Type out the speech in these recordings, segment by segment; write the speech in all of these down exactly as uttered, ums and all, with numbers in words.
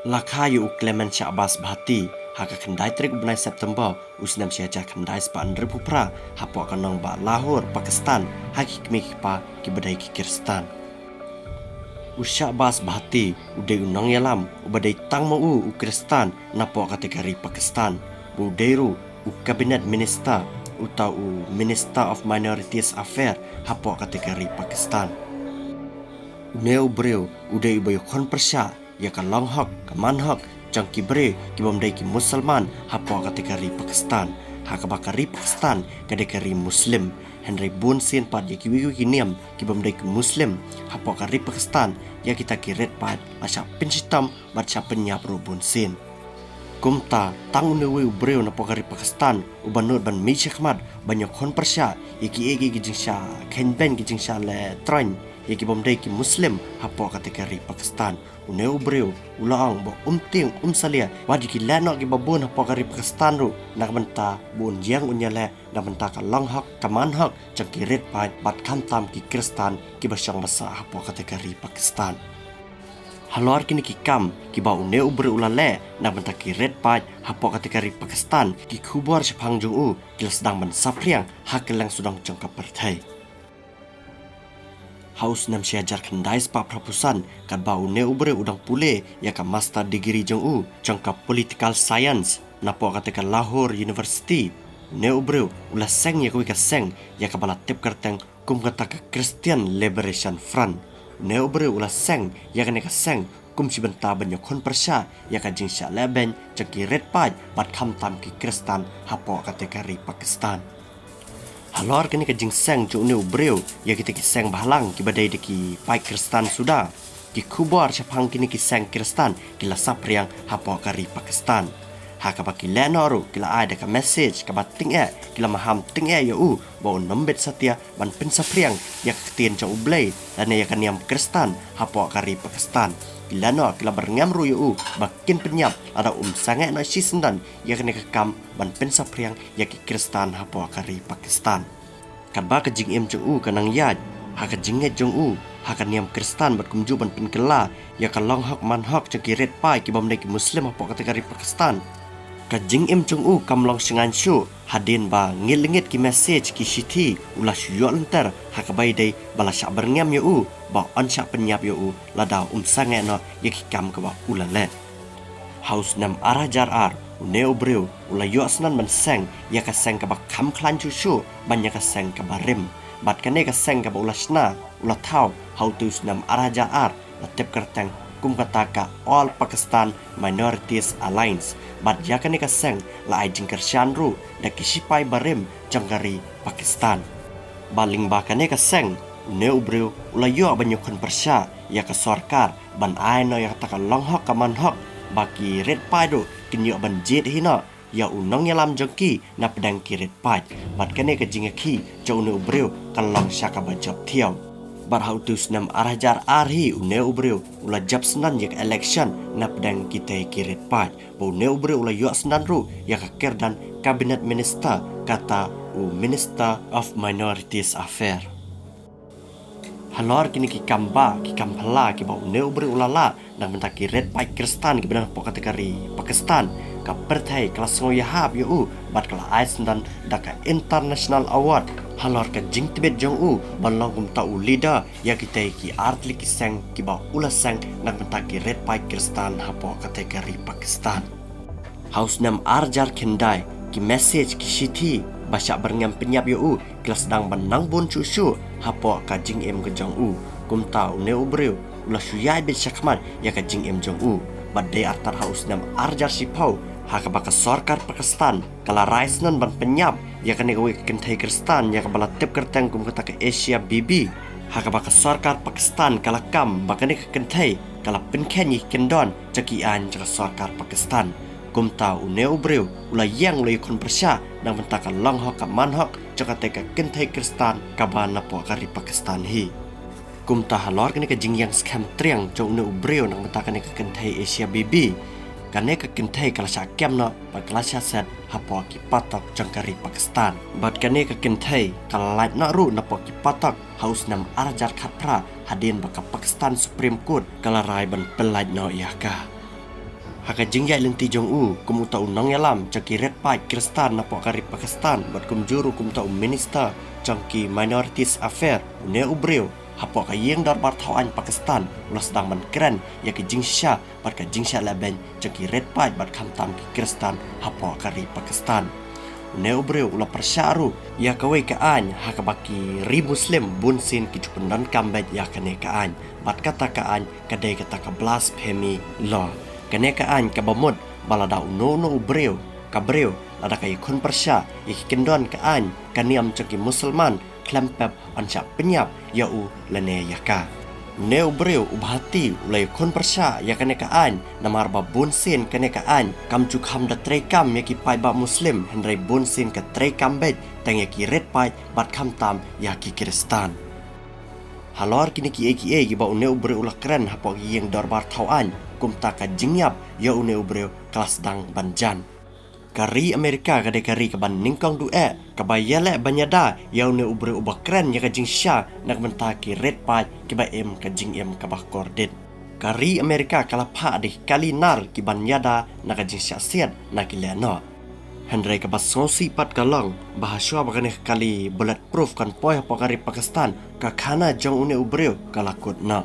La kha ïa u Clement Shahbaz Bhatti ha ka khyndai tarik u bnai September u snem shi hajar khyndai spah hynriewphew phra hapoh ka nongbah Lahore, Pakistan, ha ki kmie ki kpa kiba dei ki Khristan. U Shahbaz Bhatti u dei u nongïalam uba dei tang ma u u Khristan napoh katei ka ri Pakistan, ba u dei ruh u Cabinet Minister, uta u Minister of Minorities Affairs hapoh katei ka ri Pakistan. Une u briew u dei uba ïakhun pyrshah ïa ka long hok ka man hok jong ki briew kibym dei ki Musalman hapoh katei ka ri Pakistan, ha kaba ka ri Pakistan ka dei ka ri Muslim. Hynrei bun sien pat ïa kiwei kiwei ki niam kibym dei ki Muslim hapoh ka ri Pakistan, ïa kita ki rit paid la shah pynshitom bad shah pynïap ruh bun sien. Kumta tang une uwei u briew napoh ka ri Pakistan uba nud ban mih shakhmat ban ïakhun pyrshah ïa kiei kiei ki jingshah khein beiñ, ki jingshah leh troiñ ïa kibym dei ki Muslim hapoh katei ka ri Pakistan. Une u briew u la ong ba um tieng um salia wat ïa ki lehnoh kiba bun hapoh ka ri Pakistan ruh, na ka bynta ba un ïeng un ïaleh na ka bynta ka long hok ka man hok jong ki rit paid bad khamtam ki Khristan kiba shong ba sah hapoh katei ka ri Pakistan. Halor kine ki kam kiba une u briew u la leh na ka bynta ki rit paid hapoh katei ka ri Pakistan, ki khubor shaphang jong u ki la sdang ban saphriang ha kylleng sawdong jong ka pyrthei. Ha u snem shi hajar khyndai spah phraphew san, katba une u briew u dang pule ïa ka master degree jong u jong ka political science napoh katei ka Lahore University, une u briew u la seng ïa kawei ka seng ïa kaba la tip kyrteng kum kata ka Christian Liberation Front. Une u briew u la seng ïa kane ka seng kum shi bynta ban ïakhun pyrshah ïa ka jingshah leh beiñ jong ki rit paid bad khamtam ki Khristan hapoh katei ka ri Pakistan. Halor kane ka jingseng jong une u briew ïa kita ki seng bahalang kiba dei da ki paid Khristan suda, ki khubor shaphang kine ki seng Khristan ki la saphriang hapoh ka ri Pakistan. Ha kaba ki lehnoh ruh ki la ai da ka message kaba tyngeh, ki la maham tyngeh ïa u ba un ym bit satia ban pynsaphriang ïa ka ktien jong U Blei lane ïa ka niam Khristan hapoh ka ri Pakistan. Ki lehnoh ki la byrngem ruh ïa u ba kin pynïap lada um sangeh noh shisyndon ïa kane ka kam ban pynsaphriang ïa ki Khristan hapoh ka ri Pakistan. Katba ka jingim jong u ka nang ïaid ha ka jingngeit jong u ha ka niam Khristan bad kumjuh ban pynkylla ïa ka long hok man hok jong ki rit paid kibym dei ki Muslim hapoh katei ka ri Pakistan, ka jingim jong u kam long shngaiñ shuh hadien ba ngit lyngnit ki message ki shithi u la shu ïoh lynter ha kaba ïadei ba la shah byrngem ïa u ba yn shah pynïap ïa u lada um sangeh noh ïa ki kam kaba u la leh. Ha u snem ar hajar ar, une u briew u la ïoh sngewbha ban seng ïa ka seng kaba kham khlaiñ shuh shuh ban ïa ka seng kaba rim. Bad kane ka seng kaba u la shna, u la thaw ha utei u snem ar hajar ar, la tip kyrteng kum kata ka All Pakistan Minorities Alliance. Bad ïa kane ka seng la ai jingkyrshan ruh da ki shipai barim jong ka ri Pakistan. Bad lyngba kane ka seng, une u briew u la ïoh ban ïakhun pyrshah ïa ka sorkar ban ai noh ïa kata ka long hok ka man hok ba ki rit paid ruh kin ïoh ban jied hi noh ïa u nongïalam jong ki napdeng ki rit paid. Bad kane ka jingïakhih jong une u briew ka long sha kaba jop thiaw. Bad ha utei u snem ar hajar ar hi une u briew u la jop sngewbha ïa ka election napdeng kitei ki rit paid, ba une u briew u la ïoh sngewbha ruh ïa ka kyrdan Cabinet Minister, kata u Minister of Minorities Affairs. Halor kine ki kam ba ki kam phylla kiba une u briew u la lah na ka bynta ki rit paid Khristan kiba don hapoh katei ka ri Pakistan, ka pyrthei ka la sngew ïahap ïa u bad ka la ai sngewbha da ka International Award halor ka jingtbit jong u ban long kumta u leader ïa kitei ki artylli ki seng kiba u la seng na ka bynta ki rit paid Khristan hapoh katei ka ri Pakistan. Ha u snem ar hajar khyndai, ki message ki shithi ba shah byrngem pynïap ïa u ki la sdang ban nang bun shuh shuh hapoh ka jingim ka jong u. Kumta une u briew u la shu ïaid beit shakhmat ïa ka jingim jong u. Bad dei artat ha u snem ar hajar shiphew, ha kaba ka sorkar Pakistan ka la rai sngewbha ban pynïap ïa kane kawei ka kynthei Khristan ïa kaba la tip kyrteng kum kata ka Asia Bibi. Ha kaba ka sorkar Pakistan ka la kam ba kane ka kynthei ka la pynkheiñ ïa ki kyndon jong ki aiñ jong ka sorkar Pakistan. Kumta une u briew u la ïeng u la ïakhun pyrshah na ka bynta ka long hok ka man hok jong katei ka kynthei Khristan kaba napoh ka ri Pakistan hi. Kumta halor kane ka jingïeng skhem triang jong une u briew na ka bynta kane ka kynthei Asia Bibi, kane ka kynthei ka la shah kem noh bad ka la shah set hapoh ki patok jong ka ri Pakistan. Bad kane ka kynthei ka la lait noh ruh napoh ki patok ha u snem ar hajar khatphra hadien ba ka Pakistan Supreme Court ka la rai ban pynlait noh ïa ka. Ha ka jingïaid lynti jong u kum uta u nongïalam jong ki rit paid Khristan napoh ka ri Pakistan bad kumjuh ruh kum uta u minister jong ki minorities affair, une u briew hapoh ka ïing dorbar thaw aiñ Pakistan u la sdang ban kren ïa ki jingshisha bad ka jingshah lehbeiñ jong ki rit paid bad khamtam ki Khristan hapoh ka ri Pakistan. Une u briew u la pyrshah ruh ïa kawei ka aiñ ha kaba ki ri Muslim bunsien ki ju pyndonkam beit ïa kane ka aiñ, bad kata ka aiñ ka dei kata ka blasphemy law. Kane ka aiñ kaba mut ba lada uno uno u briew, ka briew, lada ka ïakhun pyrshah ïa ki kyndon ka aiñ, ka niam jong ki Musulman, khlem pep yn shah pynïap ïa u lane ïa ka. Une u briew u Bhati u la ïakhun pyrshah ïa kane ka aiñ namar ba bunsien kane ka aiñ kam ju kham da treikam ïa ki paidbah Muslim, hynrei bunsien ka treikam beit tang ïa ki rit paid bad khamtam ïa ki Khristan. Halor kine kiei kiei kiba une u briew u la kren hapoh ka ïing dorbar thaw aiñ, kumta ka jingïap ïa une u briew ka la sdang ban jan. Ka ri Amerika ka dei ka ri kaba nyngkong duh eh kaba ïaleh ban ïada ïa une u briew uba kren ïa ka jingshisha na ka bynta ki rit paid kiba im ka jingim kaba kordit. Ka ri Amerika ka la phah da ki kali nar kiban ïada na ka jingshah siat na ki lehnoh. Hynrei kaba sngewsih pat ka long ba hashwa ba kane ka kali bulletproof kan poi hapoh ka ri Pakistan, ka khana jong une u briew ka la kut noh.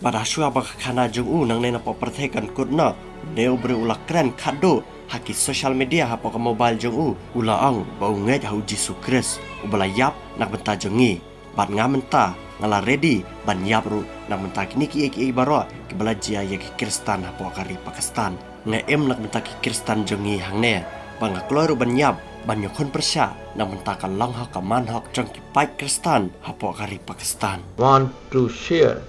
Bad hashwa ba ka khana jong u nangne napoh pyrthei kan kut noh, une u briew u la kren khadduh ha ki social media hapoh ka mobile jong u, u la ong ba u ngeit ha u Jisu Khrist uba la ïap na ka bynta jong ngi. Bad nga mynta nga la ready ban ïap ruh na ka bynta kine kiei kiei baroh kiba la jia ïa ki Khristan hapoh ka ri Pakistan. Nga im na ka bynta ki Khristan jong ngi hangne, bad nga kloi ruh ban ïap ban ïakhun pyrshah na ka bynta ka long hok ka man hok jong ki paid Khristan hapoh ka ri Pakistan. Want to share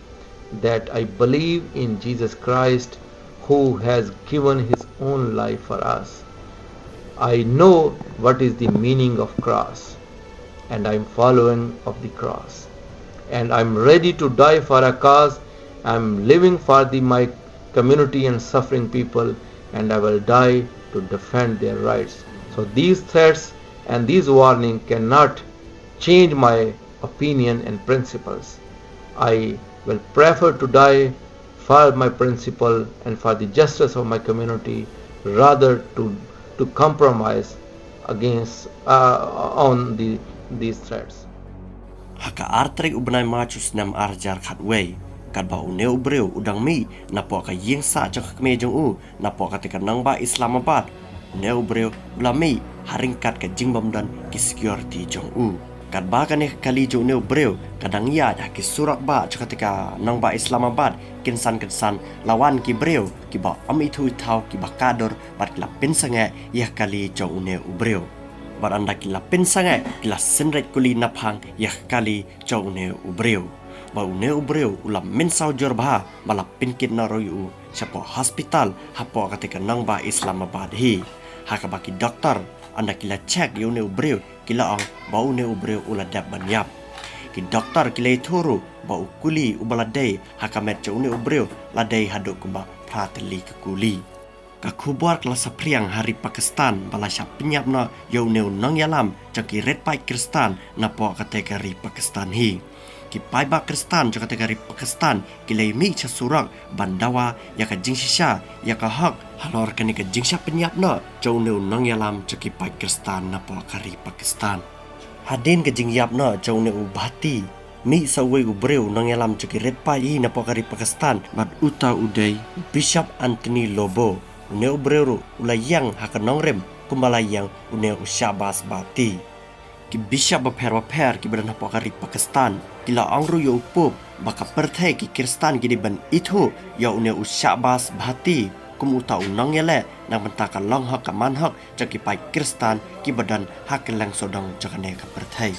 that I believe in Jesus Christ, who has given his own life for us. I know what is the meaning of cross, and I am following of the cross. And I am ready to die for a cause. I am living for the, my community and suffering people, and I will die to defend their rights. So these threats and these warning cannot change my opinion and principles. I will prefer to die for my principle and for the justice of my community rather to, to compromise against, uh, on the, these threats. Ha ka ar tarik u bnai March u snem ar hajar khatwei, katba une u briew u dang mih napoh ka ïing sah jong ka kmie jong u napoh kata ka nongbah Islamabad, une u briew u la mih ha ryngkat ka jingbym don ki security jong u. Katba kane ka kali jong une u briew ka dang ïaid ha ki surok bah jong kata ka nongbah Islamabad, kynsan kynsan la wan ki briew kiba ym ithuh ithaw, kiba kah dur, bad ki la pynsangeh ïa ka kali jong une u briew. Bad ynda ki la pynsangeh ki la synreit kuli naphang ïa ka kali jong une u briew. Bad une u briew u la mynsaw jur bha bad la pynkit noh ruh ïa u shapoh hospital hapoh kata ka nongbah Islamabad hi. Ha kaba ki doktor ynda ki la check ïa une u briew ki la ong ba une u briew u la dep ban ïap. Ki doktor ki la ïathuh ruh ba u kuli uba la dei ha ka met jong une u briew la dei haduh kumba phra tylli ka kuli. Ka khubor ka la saphriang ha ri Pakistan ba la shah pynïap noh ïa une u nongïalam jong ki rit paid Khristan napoh kata ka ri Pakistan hi. Ki paidbah Khristan jong kata ka ri Pakistan ki la ïa mih sha surok ban dawa ïa ka jingshisha, ïa ka hok halor kane ka jingshah pynïap noh jong une u nongïalam jong ki paid Khristan napoh ka ri Pakistan. Hadien ka jingïap noh jong une u Bhati, mih sa uwei u briew u nongïalam jong ki rit paid hi napoh ka ri Pakistan, bad uta u dei u Bishop Anthony Lobo. Une u briew ruh u la ïeng ha ka nongrim kumba la ïeng une u Shahbaz Bhatti. Ki bishop bapher bapher kiba don hapoh ka ri Pakistan ki la ong ruh ïa u Pope ba ka pyrthei, ki Khristan, ki dei ban ithuh ïa une u Shahbaz Bhatti kum uta u nongïaleh na ka bynta ka long hok ka man hok jong ki paid Khristan kiba don ha kylleng sawdong jong kane ka pyrthei.